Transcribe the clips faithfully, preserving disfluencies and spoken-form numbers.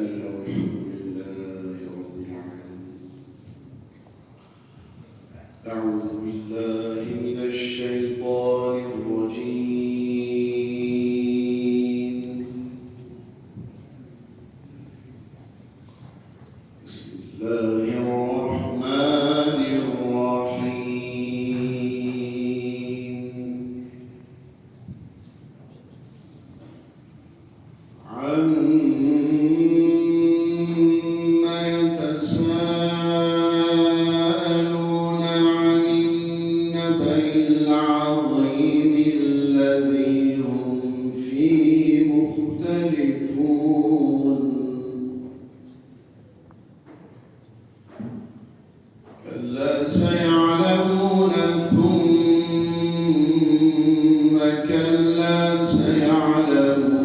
والحمد لله رب العالمين. أعوذ بالله من الشيطان الرجيم. بسم الله الرحمن الرحيم. عم يتساءلون عن النبأ العظيم الذي هم فيه مختلفون. كلا سيعلمون ثم كلا سيعلمون.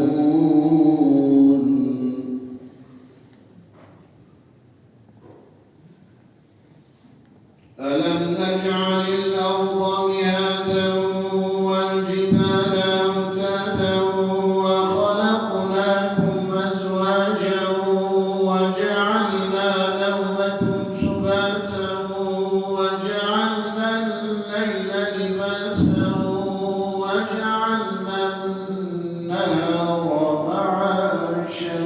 ألم نجعل الأرض مهادا والجبال أوتادا وخلقناكم أزواجا وجعلنا نومكم سباتا وجعلنا الليل لباسا وجعلنا النهار معاشا.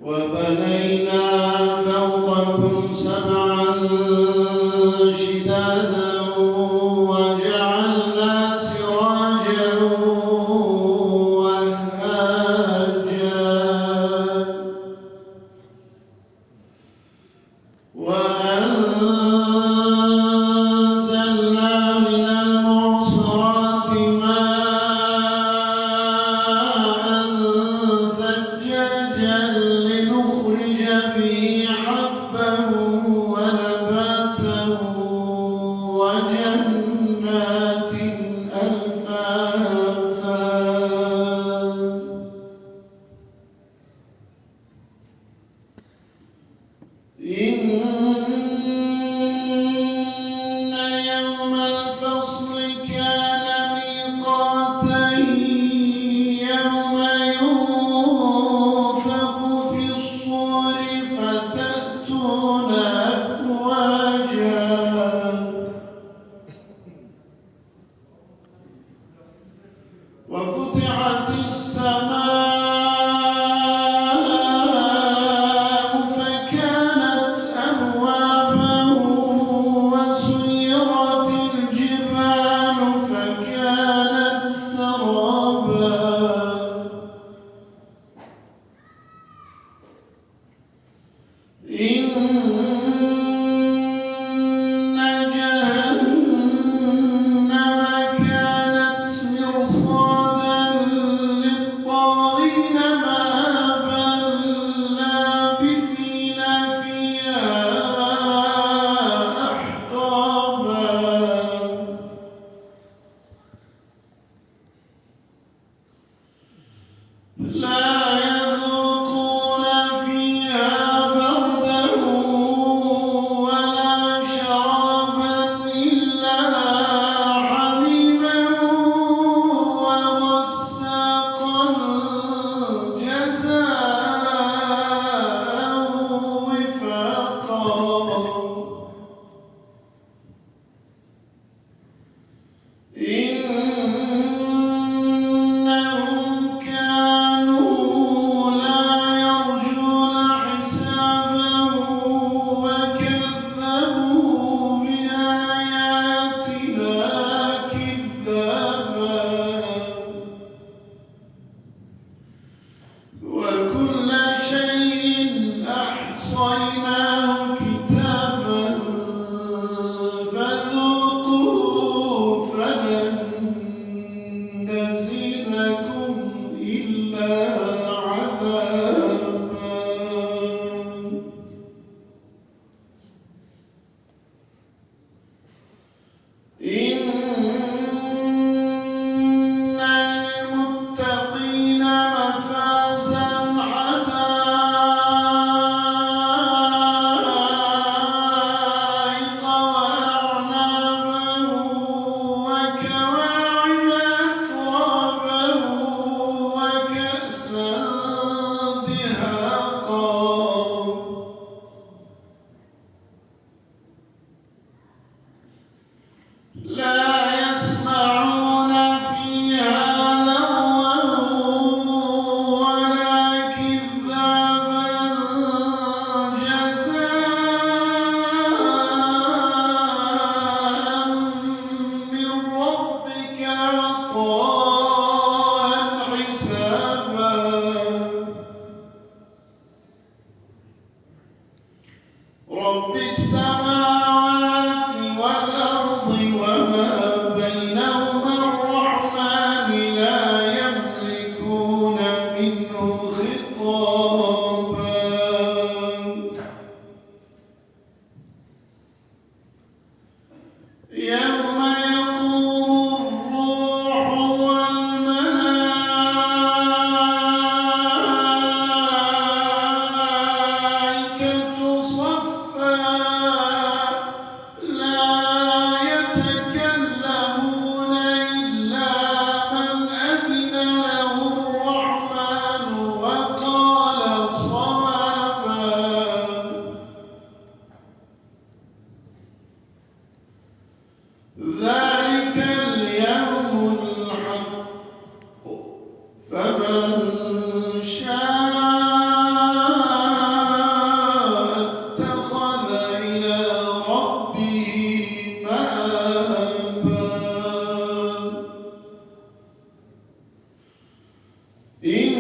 وبنينا فوقكم سبعا شدادا وجعلنا سراجا وهاجا. وأنزلنا من المعصرات ماء ثجاجا لنخرج به حبا ونباتا وجنات ألفافا. إن يوم الفصل كان ميقاتا. يوم ينفخ في الصور فتأتون أفواجا. وفتحت السماء فكانت أبوابا وسيرت الجبال فكانت سرابا. إن جهنم كانت مرصادا للطاغين مآبا. لابثين فيها أحقابا. لا يذوقون فيها بردا ولا شرابا إلا حميما وغساقا جزاء وفاقا. إنهم كانوا لا يرجون حسابا وكذبوا بآياتنا كذابا. وكل شيء أحصيناه كتابا فذوقوا فلن نزيدكم إلا عذابا. إن للمتقين مفازا حدائق وأعنابا وكواعب أترابا. فمن شاء اتخذ إلى ربه مآبا. إن